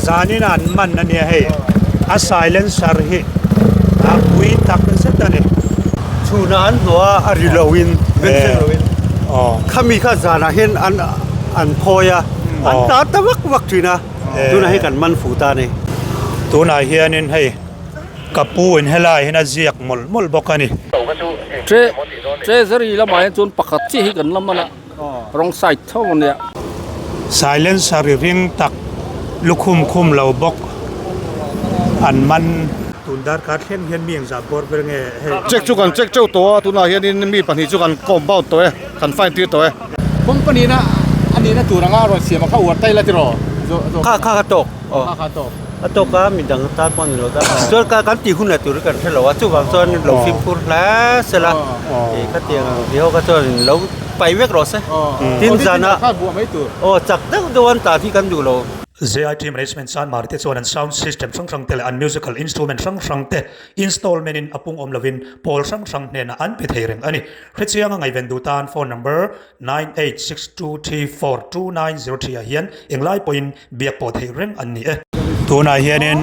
Zanin a an man a nia hei. A silencer hi a pui tak zet a ni. Chhunah an hnawh a, a ri loin, bensen loin. Khami kha zanah hian an an phawi a, an tla ta vak vak thin a, tunah hian kan man fuh ta a ni. Tunah hianin hei ka pu in helaiah hian a ziak mawlh mawlh bawk a ni. Treasury lamah hian chuan pakhat chiah hi kan la man a. Wrong side tho a nia. Silencer i ring tak lukhum khum lo bawk an man. Tun darkar thleng hian mi engzah bawr ber nge hei. Check chu kan check teuh tawh a, tunah hianin mi pahnih chu kan compound tawh e, kan fine tir tawh e. Company na a nihna tur anga a rawn siam a kha uar tai la tiraw? Kha kha ka tawk. Kha kha tawk. A tawk a midang tan pawh a ni lo ta. Chuan ka kan tih hunah tur hi kan hre lo a, chuvang chuan lo fimkhur hle sela khatiang ang ti ho kha chuan lo paih vek rawh se. Tin zanah aw chak deuh deuh an tan hi kan duh lo. JIT Management Chanmar te chuan an sound system hrang hrang te leh an musical instrument hrang hrang te installment in a pung awm lovin pawl hrang hrang hnenah an pe thei reng a ni. Hrechianga ngaihven duh tan phone number 9862342903 ah hian englai pawhin biak pawh theih reng an ni e. Tunah hianin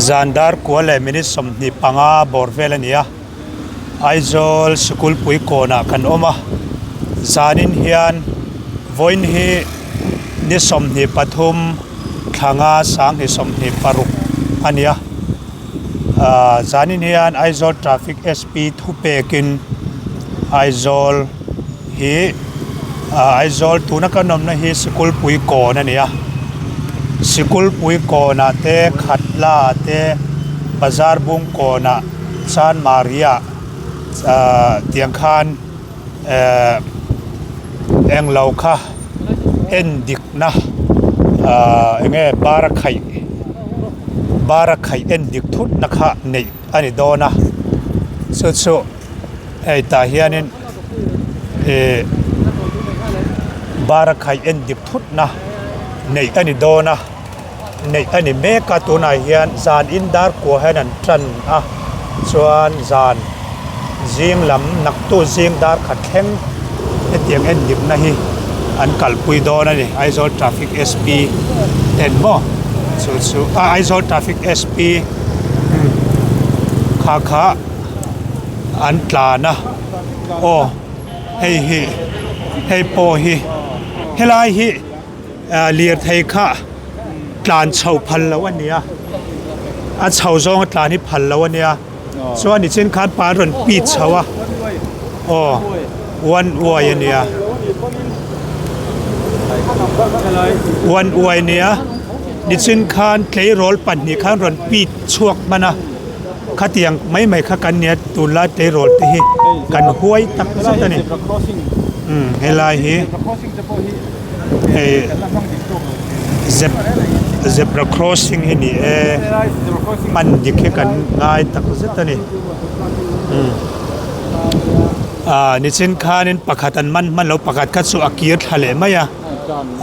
zan dar kua leh minute 25 bawr vel a ni a, Aizawl Sikulpui kawnah kan awm a, zanin hian vawiin hi ni 23 thlanga 2026 a ni a, ahh zanin hian Aizawl Traffic SP thupekin Aizawl hi ah Aizawl tuna kan awmna hi Sikulpui kawn a ni a Sikulpui kawnah te Khatla ah te Bazar bung kawnah Chanmari ah ahh tiang khan ehh englo kha en dikna ahh enge bar a khaih bar a khaih en dik thut na kha neih a ni dawn a chu chu hei tah hianin ih bar a khaih en dik thut na neih a ni dawn a neih a ni mek a tunah hian zan in dar kua hian an tan a chuan zan zing lam naktu zing dar khat thleng hetiang en dik na hi an kalpui dawn a ni Aizawl traffic SP ten maw chu chu ah Aizawl traffic SP kha kha an tlan a aw hei hi hei pawh hi helai hi ah lirthei kha tlan chho phal loh a ni a a chho zawnga tlan hi phal loh a nia chuan nichin khan pa an rawn pit chho a aw one way a nia one way a nia nichin khan tleirawl pahnih khan rawn pit chhuak hman a khatiang mai mai kha kan nia tunlai tleirawl te hi kan huai tak zet a ni umm helai hi. Hei zebra crossing hi ni e hman dik hi kan ngai tak zet a ni ah nichin khanin pakhat an man hman lo pakhat kha chu a kir thla leh mai a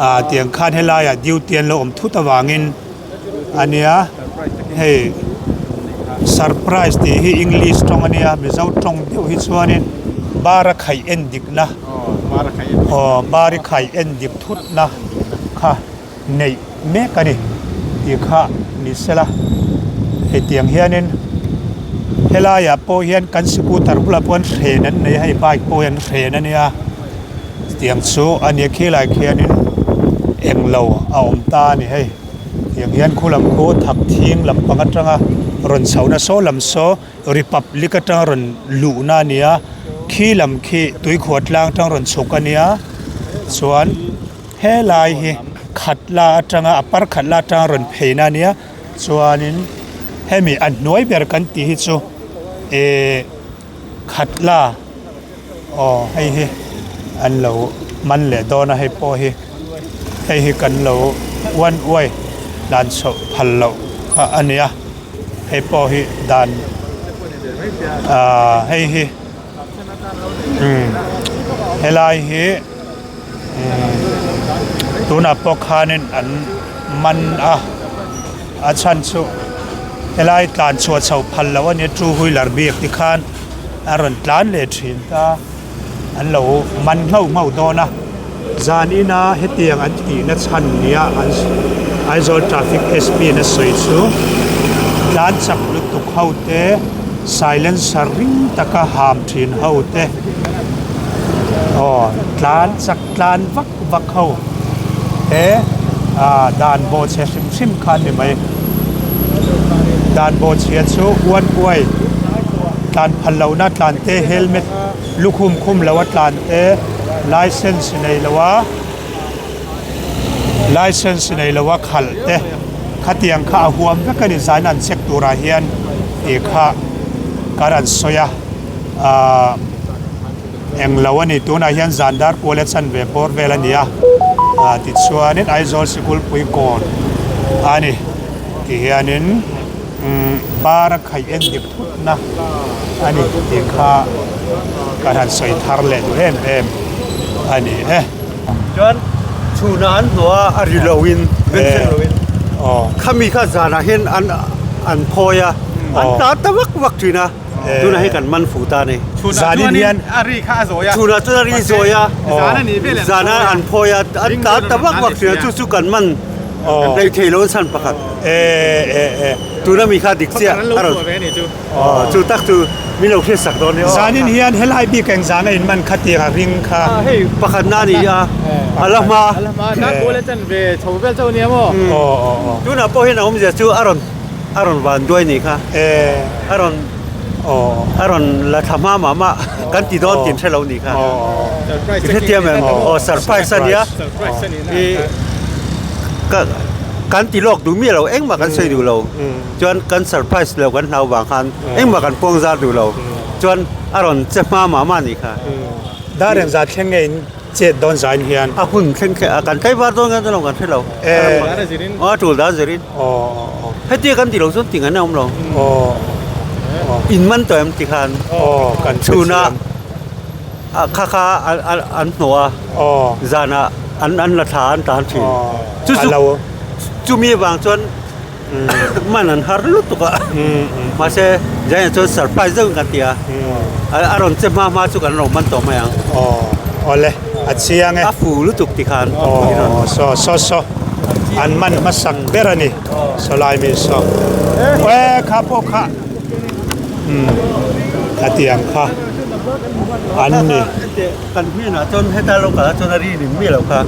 ah tiang khan helaiah duty an lo awm thut avangin a nia hei surprise tih hi english tawng a nia mizo tawng deuh hi chuanin bar a khaih en dik na aw bar i khaih en dik thut na kha neih mek a ni tih kha ni sela hei tiang hianin helaiah pawh hian kan scooter bulah pawh hian hren an nei a hei bike pawh hian hren a nia tiang chu a nia khilai khianin englo a awm ta a ni hei tiang hian khu lam khu thak thing lampang atanga rawn chhohna saw lam saw republic atanga rawn luhna a ni a khi lam khi tuikhuah tlang atang rawn chhuk a nia chuan helai hi khatla atanga a par khatla atanga rawn pheina a nia chuanin hemi a hnuai ber kan tih hi chu ihh khatla. Aw hei hi an lo man leh dawn a hei pawh hi hei hi kan lo one way dan chhoh phal loh kha a nia hei pawh hi dan ahh hei hi umm helai hi umm tunah pawh khanin an man a a chhan chu helai tlan chhuah chhoh phal loh a nia two wheeler bik tikhan. A rawn tlan leh thin ta, an lo man nghauh nghauh dawn a. Zan ina hetiang an tihna chhan nia an Aizawl Traffic SP in a sawi chu tlan chak lutuk ho te, silencer ring taka ham thin ho te, aw tlan chak tlan vak vak ho te ah dan bawhchhe hrim hrim kha an ni mai. Dan bawhchhia chu huan kuai tlan phal lohna tlan te helmet lukhum khum lo a tlan te license nei lo a license nei lo a khalh te khatiang kha a huam vek a ni zain an check turah hian tih kha kan rawn sawi a ahh eng lo a ni tunah hian zan dar kual a chanve bawr vel a ni a ah tichuanin Aizawl sikul pui kawn a ni ti hianin umm bar a khaih en dik thut na a ni tih kha ka han sawi thar leh duh em em a ni e. Chuan chhunah an hnawh a, a ri loin, bensen loin khami kha zanah hian an an phawi a, an tlan ta vak vak thin a, tunah hian kan man fuh ta a ni. Zanin hian a ri kha a zawi a, chhunah chuan a ri zawi a, zanah an phawi a, an tlan ta vak vak thin a, chu chu kan man Hleih thei lo chhan pakhat. Tuna mi kha dik chiah a rawn chu tak chu min lo hriat sak dawn nia. Zanin hian helai bik eng zan a in man kha tiang a ring kha. Hei pakhat na ni a a la hma. A la hma nan pawl a chan ve chho vel chauh nia maw. Tunah pawh hian a awmzia chu a rawn a rawn van duai ni kha. A rawn a rawn la thla hma mah mah kan ti dawn tin hre lo ni kha. I hrethiam em? Aw surprise a nia. Ka kan ti lawk duh miah lo engmah kan sawi duh lo chuan kan surprise lo kan hlau vang khan engmah kan puang zar duh lo chuan a rawn che hma mah mah a nih kha. Dar eng zat thleng nge in chet dawn zain hian? A hun thleng thleng a kan tlai var dawn khan chuan lo kan hre lo. Aw a tul dan zirin. Hetia kan ti lo chuan ting an awm lo. In man tawh em ti khan chhunah. Kha kha an hnawh a, zanah an la thla an tan thin. Chu chu chumi avang chuan man an har lutuk a, mahse zainah chuan surprise deuhin kan ti a, a rawn che hma hma chu kan rawn man tawh mai ang. Awle a chiang e. A fu lutuk ti khan. Saw saw saw an man hmasak ber a ni sawlai mi saw. E kha pawh kha. Khatiang kha an ni. Kan hnenah chuan heta lo kal ah chuan a ri rim miah lo kha.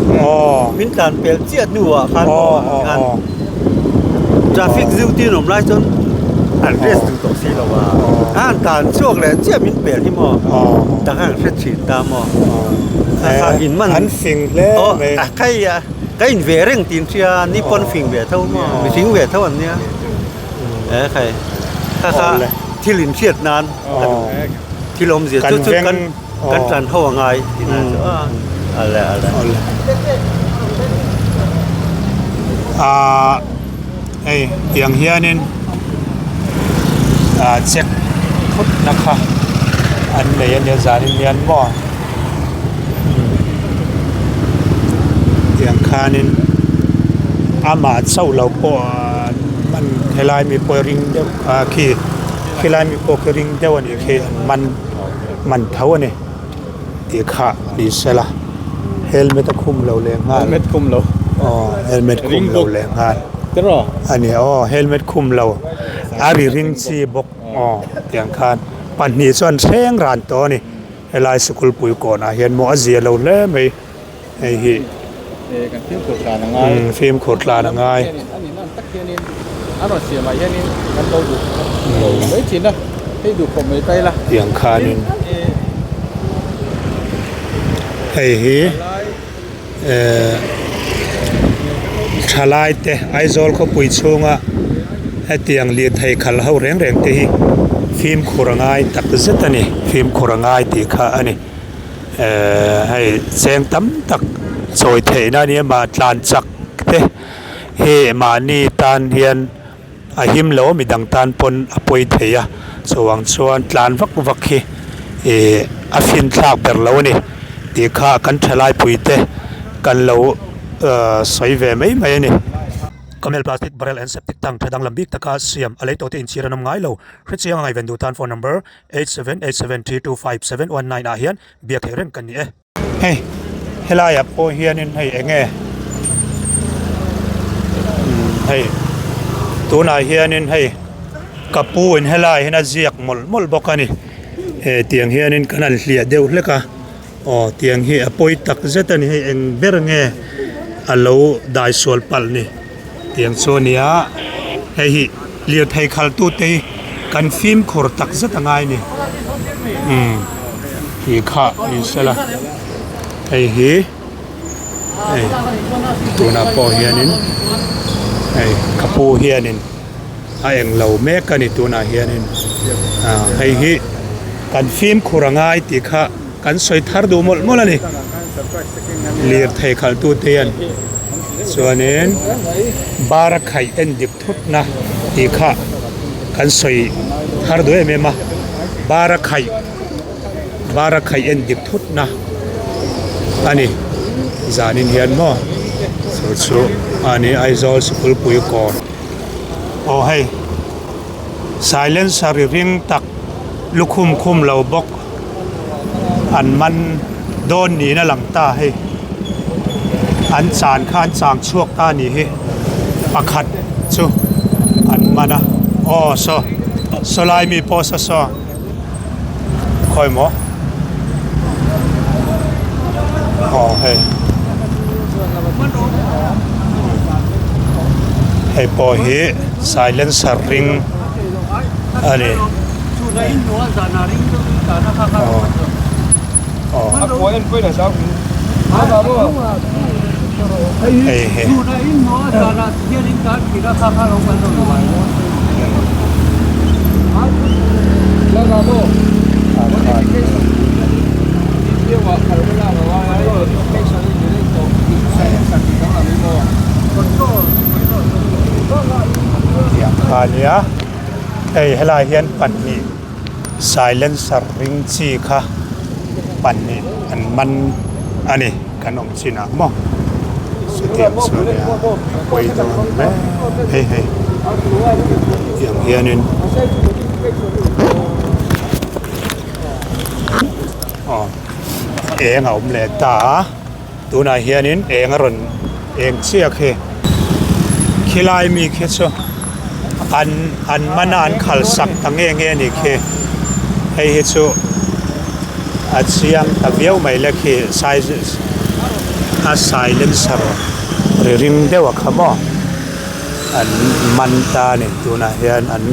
Min tlan pel chiah hnuah khan khan traffic duty an awm lai chuan an rest duh tawh si lo a. A han tlan chhuak leh chiah min pel hi maw tak an hre thin ta maw. Kha in man an fing hle mai. Ka in ve reng tin hria ni pawn fing ve tho maw mihring ve tho an nia. He khai kha kha thil in hriat nan thil awmzia chu chu kan kan tan ho a ngai tih na chu a ale ale a hei tiang hianin a check phut na kha an nei ania zanin hian maw tiang khanin amah chauh lo pawh an man helai mi pawh ring deuh kha khi khilai mi pawh khi ring deuh a nih khi an man man tho a ni tih kha ni sela helmet a khum lo leh nghal helmet khum lo aw helmet khum lo leh nghal a ni aw helmet khum lo a ri ring chi bawk aw tiang khan pahnih chuan thleng ran tawh a ni. Helai sikul pui kawnah hian maw a zia lo hle mai hei hi kan fimkhur tlan a ngai fimkhur tlan a ngai a nih nan tak hianin a rawn siamah hianin kan lo duh lo mai thin a hei duh khawp mai ta ila tiang khanin hei hi ehh thalai te Aizawl khawpui chhunga hetiang lirthei khal ho reng reng te hi fimkhur a ngai tak zet a ni fimkhur a ngai tih kha a ni ehh hei cheng tam tak chawi theihna a ni a mah tlan chak te hi mahni tan hian a him lo a midang tan pawn a pawi thei a chuvang chuan tlan vak vak hi ihh a fin thlak ber lo a ni tih kha kan thalai pui te kan lo ahh sawi ve mai mai a ni. Camel plastic barrel and septic tank tha danglam bik taka siam a lei tawh te inchhir an awm ngai lo. Hrechiang a ngaihven duh tan phone number 8787325719 ah hian biak theih reng kan ni e. Hei. Helaiah pawh hianin hei eng nge hei tunah hianin hei ka pu in helaiah hian a ziak mawlh mawlh bawk a ni he tiang hianin kan han hliah deuh hlek a aw tiang hi a pawi tak zet a ni hei eng ber nge a lo dai sual palh ni tiang chu a ni a hei hi lirthei khalh tute hi kan fimkhur tak zet a ngai a ni umm tih kha ni sela hei hi hei tunah pawh hianin hei ka pu hianin a eng lo mek a ni tunah hianin ah hei hi kan fimkhur a ngai tih kha kan sawi thar duh mawlh mawlh a ni lirthei khalh tute hian chuanin bar a khaih en dik thut na tih kha kan sawi thar duh em em a bar a khaih bar a khaih en dik thut na a ni zanin hian maw chu chu mahni Aizawl sikul pui kawn aw hei silencer ri ring tak lukhum khum lo bawk an man dawn niin a lang ta hei an chan kha an chang chhuak ta a nih hi pakhat chu an man a aw saw saw lai mi pawh saw saw khawi maw aw hei hei pawh hi silencer ring a ni. Hei hi. Tiang kha a nia hei helai hian pahnih silencer ring chi kha pahnih an man a ni kan awm chinah maw chutiang chu a nia a pawi dawn hle hei hei tiang hianin aw eng a awm leh ta a tunah hianin eng a rawn eng chiah khi khilai mi khi chu an an man a an khal sak ta nge nge a ni khi hei hi chu a chiang ta viau mai le khi size a silencer ri ring deuh a kha maw an man ta a ni tunah hian an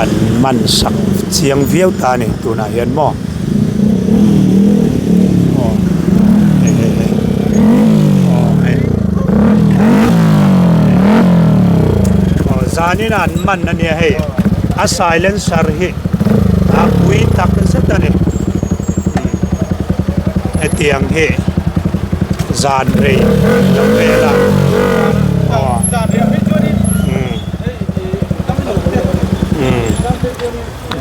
an man sak chiang viau ta a ni tunah hian maw aw hei hei hei aw hei aw zanin a an man a nia hei a silencer hi a pui tak zet a ni hetiang hi. Zan rei lo vel a aw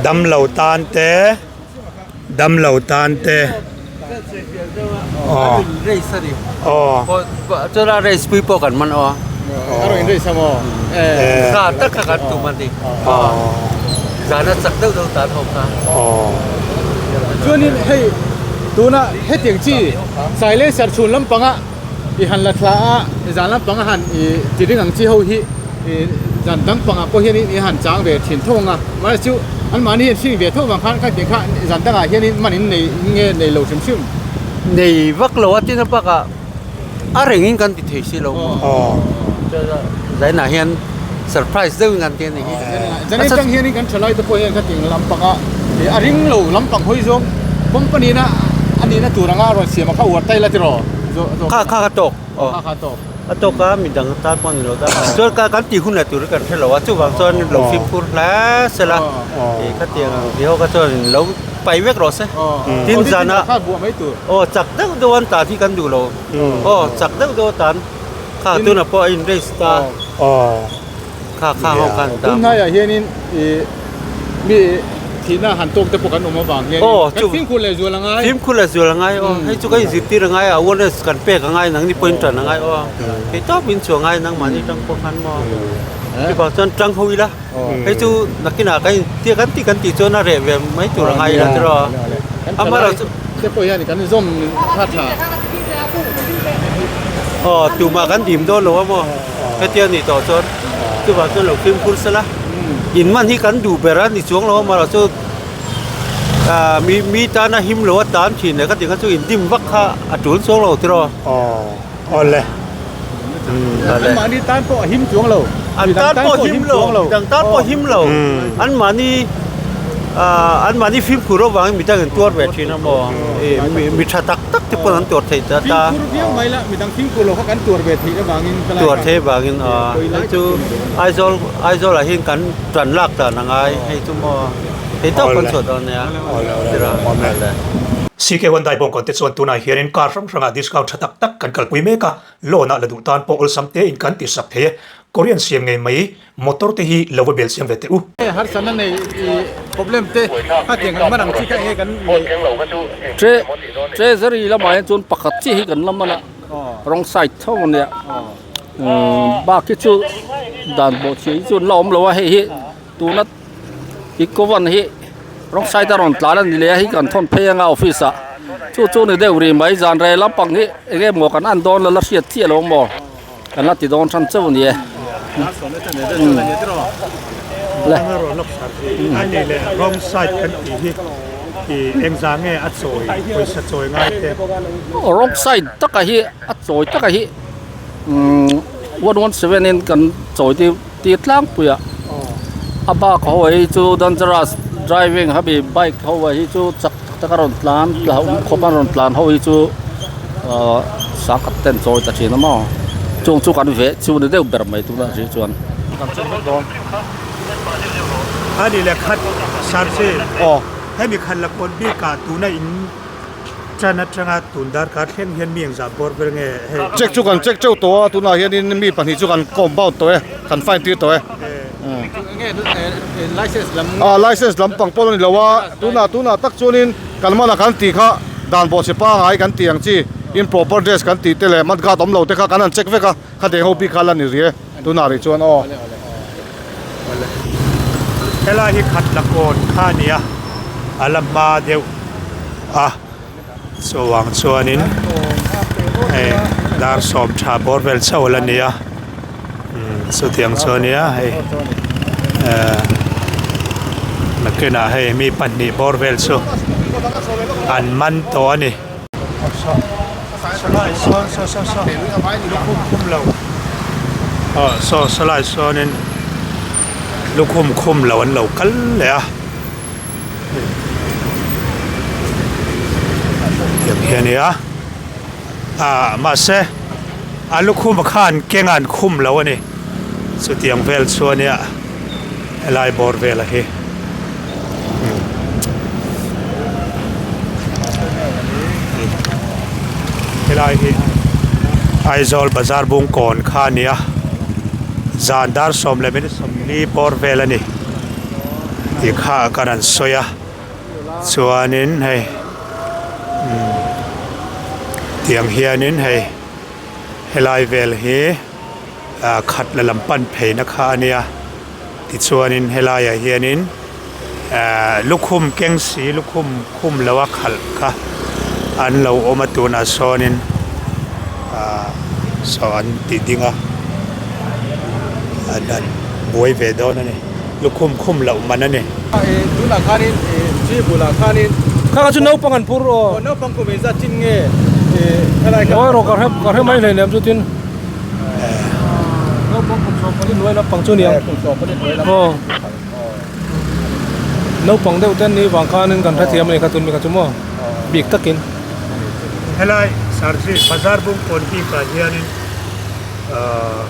damlo tan te damlo tan te aw aw chuan a race pui pawh kan man aw zan tak kha kan tum a ni zan a chak deuh deuh tan ho kha aw chuanin hei tuna hetiang chi Silencer chhun lampanga i han la thla a, zan lampanga han i ti ring ang chi ho hi i zan dang pangah pawh hianin i han chang ve thin tho ang a, mahse chu anmahni hian hring ve tho vang khan kha tih kha zan dangah hianin man in nei nge nei lo hrim hrim. Nei vak lo a tin a bakah a rengin kan ti thei si lo maw? Zainah hian surprise deuhin kan ti a ni hi. Zan atang hianin kan thalai te pawh hian kha ting lampanga a ring lo lampang hawi zawng company na a nihna tur anga a rawn siam a kha uar tai la tiraw Kha kha ka tawk aw kha kha tawk a tawk a midang tan pawh a ni lo ta chuan ka kan tih hun leh tur hi kan hre lo a chuvang chuan lo fimkhur hle sela ih khatiang ang ti ho kha chuan lo paih vek rawh se tin zana aw chak deuh deuh an tan hi kan duh lo aw chak deuh deuh a tan kha tunah pawh a in race ta. Kha kha ho khan tam. Tun hnaiah hianin ih mi thihna han tawk te pawh kan awm avang hianin kan fimkhur leh zual a ngai. Fimkhur leh zual a ngai aw. Hei chu kan inzirtir a ngai a, awareness kan pek a ngai nangni pawhin tan a ngai aw. Hei tawp in chu a ngai nangmahni tang pawh khan maw. Chuvang chuan tang ho ila. Hei chu nakinah kan in tia kan tih kan tih chuan a reh ve mai tur a ngai ila tiraw. Amaherawhchu. te pawh hian kan zawm kha tha. Aw tumah kan dim dawn lo a maw hetia nih tawh chuan chuvang chuan lo fimkhur sela in man hi kan duh ber a ni chuang lo a marawh chu ah mi mi tana him lo a tan thin leh kha ti kha chu in dim vak kha a tul chuang lo tiraw. Aw awle. An mahni tan pawh a him chuang lo. An tan pawh him lo, midang tan pawh him lo. An mahni an mahni fimkhur avangin midang in tuar ve thin a maw? Mi tha tak tak te pawn an tuar thei ta ta. Fimkhur viau mai la, midang fimkhur lo kha kan tuar ve theih avangin ka lai. Tuar theih avangin hei chu Aizawl Aizawlah hian kan tan lak dan a ngai hei chu maw? Thei tawk kan chhuah dawn nia. CK Hyundai bawngkawn te chuan tunah hianin car hrang hrangah discount tha tak tak kan kalpui mek a. Loan ah la duh tan pawh awlsam te in kan ti sak thei e. Korean siam ngei mai motor te hi lo va bel siam ve teh u. Harsatna nei i problem te kha tiang ang man ang chi kha enge kan neih. Tre Treasury lamah hian chuan pakhat chiah hi kan la man a, wrong side tho a nia. Bak hi chu dan bawh chhiah hi chu an la awm lo a, hei hi tuna Ecovan hi wrong side a rawn tlan a ni leh a hei kan thawn phei anga office ah chu chu ni deuh ri mai zan rei lampang hi eng emaw kan en dawn la la hriat chiah lo maw kan la ti dawn than chauh a ni e le a ni leh wrong side kan tih hi ih engzah nge a chawi pawisa chawi ngai te wrong side taka hi a chawi taka hi umm 117 in kan chawi tir. Ti tlangpui ah a bak ho hi chu dangerous driving hemi bike ho hi chu chak tak tak a rawn tlan hlauhawm khawp a rawn tlan ho hi chu ahh sangkhat ten chawi ta thin a maw chung chu kan veh chu ni deuh ber mai tunah hrih chuan. A ni leh khat Sarchi hemi khat la kawn bik ah tuna in. Ṭan aṭanga tun darkar thleng hian mi engzah bawr ber nge hei? Check chu kan check teuh tawh a, tunah hianin mi pahnih chu kan compound tawh e, kan fine tir tawh e. Nge license lam? Ah license lam pang pawh a ni lo a, tunah tunah tak chuanin kan mana kan tih kha dan bawhchhe pangai kan tih ang chi improper dress kan tih te leh mudguard awm lo te kha kan han check vek a, khatiang ho bik kha la ni rih e tunah rih chuan aw. Helai hi khat la kawn kha a ni a, a la hma deuh a chuvang chuanin hei dar sawm tha bawr vel chauh a la ni a umm chutiang chu a nia hei ehh nakinah hei mi pahnih bawr vel chu an man tawh a ni. Sawlai sawn saw saw saw lukhum khum lo aw saw sawlai sawnin lukhum khum lo an lo kal leh a tiang hi a ni a ah mahse a lukhum khan keng an khum lo a ni chutiang vel chu a nia helai bawr vel a hi. Helai hi Aizawl bazar bung kawn kha a ni a zan dar sawm leh minute sawmli bawr vel a ni tih kha kan han sawi a chuanin hei umm tiang hianin hei helai vel hi ah khat la lam pan pheina kha a nia. Tichuanin helaiah hianin ehh lukhum keng si lukhum khum lo a khalh kha an lo awm a tunah sawnin ahh saw an ti ding a an han buai ve dawn a ni lukhum khum loh man a ni. Tunah khanin chi bulah khanin Kha kha chu naupang an phur aw. Naupang kum engzat chin nge helai kha. Ngawi rawh ka hre ka hre mai hleinem chu tin. Naupang kum 14 hnuai lampang chu niang. Kum 14 hnuai lampang. Aw. Naupang deuh ten ni vang khanin kan hrethiam a ni kha tun mi kha chu maw bik takin. Helai Sarji bazar bung kawn bikah hianin ahh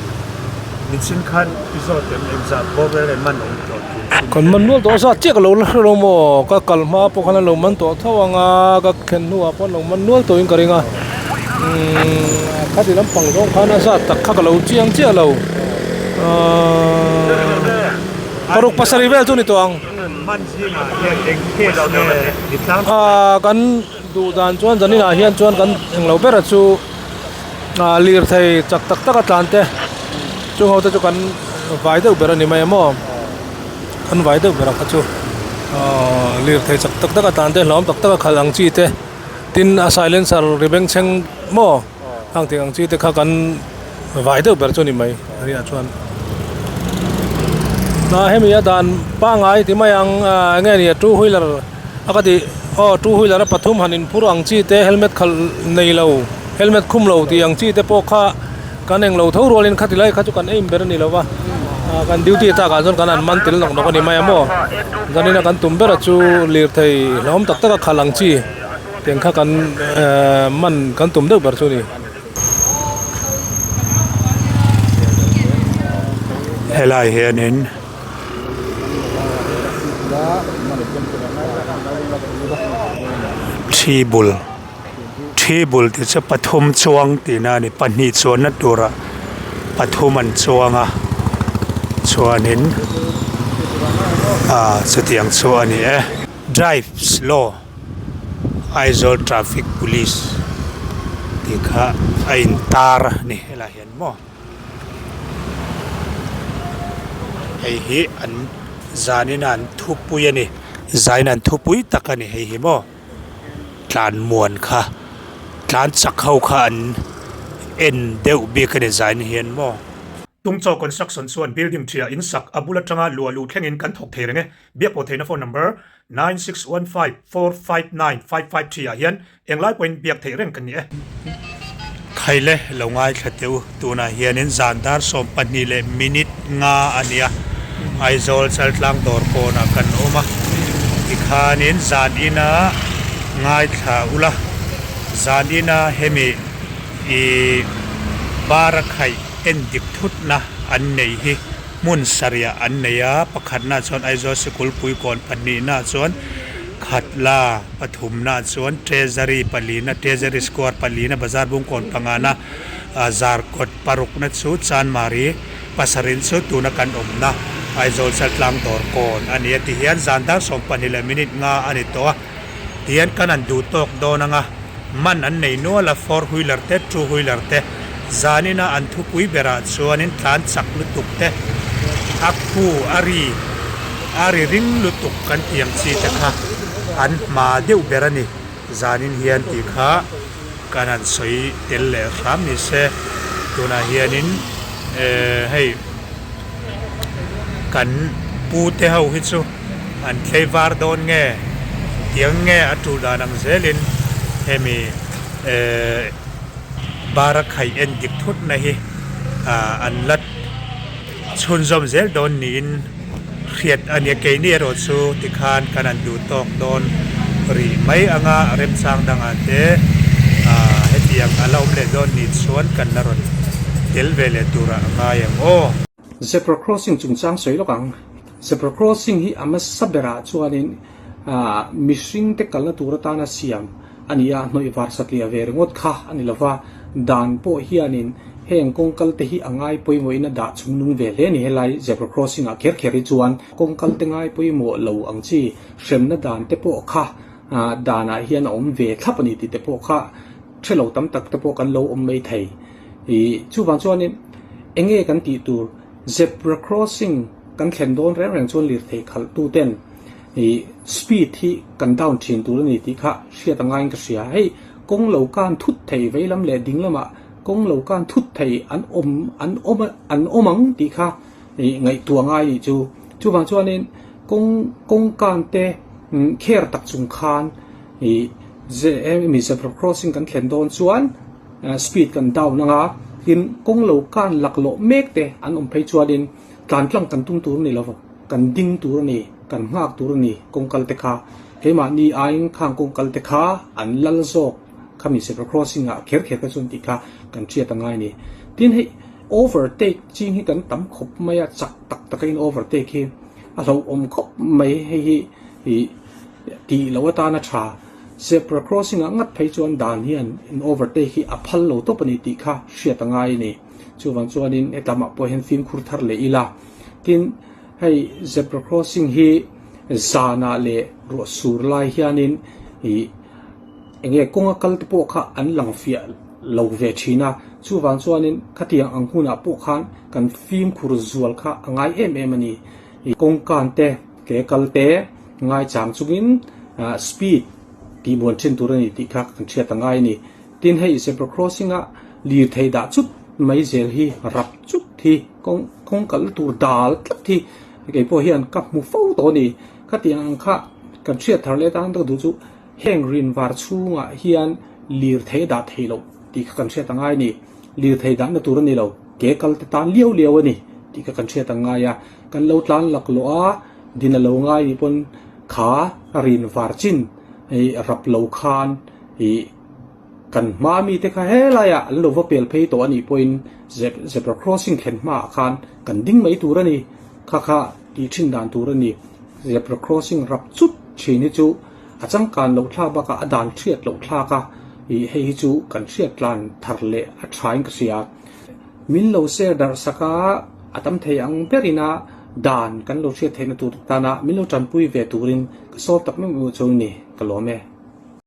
michin khan i zawt em engzah bawr vel em man awm tawh tun chu. Kan man nual tawh a zat chiah ka lo la hre lo maw ka kal hma pawh khan a lo man tawh tho ang a ka thlen hnuah pawh an lo man nual tawhin ka ring a. Umm khati lampang zawng khan a zat tak kha ka lo chiang chiah lo ahh paruk pasarih vel chu ni tawh ang ahh kan duh dan chuan zanin ah hian chuan kan englo bera chu ah lirthei chak tak tak a tlan te chung ho te chu kan vai deuh ber a ni mai a maw kan vai deuh ber a kha chu ahh lirthei chak tak tak a tlan te hlauhawm tak tak a khalh ang chi te. Tin a silencer ri bengchheng maw khang tih ang chi te kha kan vai deuh ber chu a ni mai a nia chuan. A hemi a dan pangngai ti mai ang ah enge ni a two wheeler a ka tih aw two wheeler a pathum han inphur ang chi te helmet khalh nei lo helmet khum lo tih ang chi te pawh kha kan englo tho rualin khati lai kha chu kan aim ber a ni lo va ah kan duty takah chuan kan han man tel nawk nawk a ni mai a maw zanin a kan tum ber a chu lirthei hlauhawm tak tak a khalh ang chi tiang kha kan ehh man kan tum deuh ber chu a ni. Helai hianin thi bul thi bul tih chu pathum chuang tihna a ni pahnih chuanna turah pathum an chuang a chuanin ah chutiang chu a ni e drive slow. Aizawl traffic police tih kha a in tar a ni helaiah hian maw hei hi an zanin a an thupui a ni zanin an thupui tak a ni hei hi maw tlan muan kha tlan chak ho kha an en deuh bik a ni zanin hian maw. Tungchaw construction chuan building ṭhiah in sak a bul aṭanga luah luh thlengin kan thawk thei reng e. Biakpawh theihna phone number 9615459553 ah hian englai pawhin biak theih reng kan ni e. Khaile lo ngaithla teh u, tunah hianin zan dar 12 leh minute nga a nia, Aizawl Chaltlang dawr pawnah kan awm a, tikhanin zan ina ngaithla ula, zan ina hemi ih bara khaih en dik thutna an nei hi. Hmun sarih an nei a, pakhatna chuan Aizawl Sikul Puikawn pahnihna chuan Khatla, pathumna chuan Treasury palina, Treasury Square palina, Bazar Bungkawn pangana, Zarkawt parukna chu Chanmari pasarih chu tuna kan awmna Aizawl Chaltlang Dawrkawn a ni a ti hian zan dar 12 leh minute nga a ni tawh a, tihian kan han duh tawk dawn ang a. Man an nei nual a, four wheeler te, two wheeler te, zanina an thupui berah chuanin tlan chak lutuk te, a khu a ri a ri ring lutuk kan tih ang chi te kha an hma deuh ber a ni. Zanin hian tih kha kan han sawi tel leh hram ni se, tunah hianin ehh hei kan pu te ho hi chu. An thlei var dawn nge? Tiang nge a tul dan ang zelin hemi eh bara khaih en dik thutna hi an la chhunzawm zel dawn niin hriat a nia. Keini erawh chu tikhan kan han duh tawk dawn rih mai anga remchang dangah te hetiang a la awm leh dawn nih chuan kan la rawn tel ve leh turah a ngai ang aw. Zebra crossing chungchang sawi lawk ang. Zebra crossing hi a hmasa berah chuanin ah mihring te kalna tur atana siam a ni a, hnawih var satliah ve ringawt kha a ni lova, dan pawh hianin heng kawngkal te hi a ngai pawimawhin a dah chungnung ve hle a ni helai zebra crossing ah kher kher hi chuan kawngkal te ngai pawimawh lo ang chi hremna dan te pawh kha ah danah hian a awm ve thlap a ni tih te pawh kha hrelo tam tak te pawh kan lo awm mai thei. Ih chuvang chuanin eng nge kan tih tur zebra crossing kan thlen dawn reng reng chuan lirthei khalh tu ten ih speed hi kan down thin tur a ni tih kha hriat a ngaiin ka hria. Hei kawng lo kan thut thei vei lam leh ding lamah kawng lo kan thut thei an awm an awm an awm ang tih kha ih ngaihtuah ngai nih chu. Chuvang chuanin kawng kawng kan te kher tak chung khan ih hemi zebra crossing kan thlen dawn chuan Speed kan down anga tin kawng lo kan laklawh mek te an awm phei chuanin tlan tlang kan tum tur a ni lova, kan ding tur a ni, kan nghak tur a ni kawng kal te kha. Keimahni aiin khang kawng kal te kha an lal zawk khami zebra crossing ah kher kher kha chuan tih kha kan hriat a ngai a ni. Tin hei overtake ching hi kan tam khawp mai a, chak tak taka in overtake hi a hlauhawm khawp mai hei hi ih tih loh atana tha. Zebra crossing ah ngat phei chuan dan hian in overtake hi a phal lo tawp a ni tih kha hriat a ngai a ni. Chuvang chuanin hetlama pawh hian fimkhur thar leh ila. Tin, hei zebra crossing hi zanah leh ruah sur lai hianin ih eng nge kawnga kal te pawh kha an lang fiah lo ve thin a. Chuvang chuanin khatiang ang hunah pawh khan kan fimkhur zual kha a ngai em em a ni. Kawngkan te. Ke kal te ngaichang chungin speed Tihmuan thin tur a ni tih kha kan hriat a ngai a ni. Tin, hei zebra crossing a lirthei dah chut mai zel hi rap chut hi kawng kawng kalna tur dal tlat hi kei pawh hian ka hmu fo tawh a ni. Khatiang ang kha kan hriat thar leh tan tak duh chu heng rinvar chhungah hian lirthei a dah thei loh tih kha kan hriat a ngai a ni. Lirthei dahna tur a ni lo, ke kal te tan liau liau a ni tih kha kan hriat a ngai a. Kan lo tlan laklawh a. Din a lo ngai nih pawn kha a rin var chin i rap lo khan i kan hma mite kha helaiah an lo va pel phei tawh a nih pawhin zebra crossing thlen hmaah khan kan ding mai tur a ni. Kha kha tih thin dan tur a ni. Zebra crossing rap chut thin hi chu a changkan loh thlak bakah a dan hriat loh thlak a, i hei hi chu kan hriat tlan thar leh a thain ka hria. Min lo share darh sak a, a tam thei ang berin a dan kan lo hriat theihna tur tana min lo tanpui ve turin ka sawm tak meuh meuh chu ni, ka lawm e.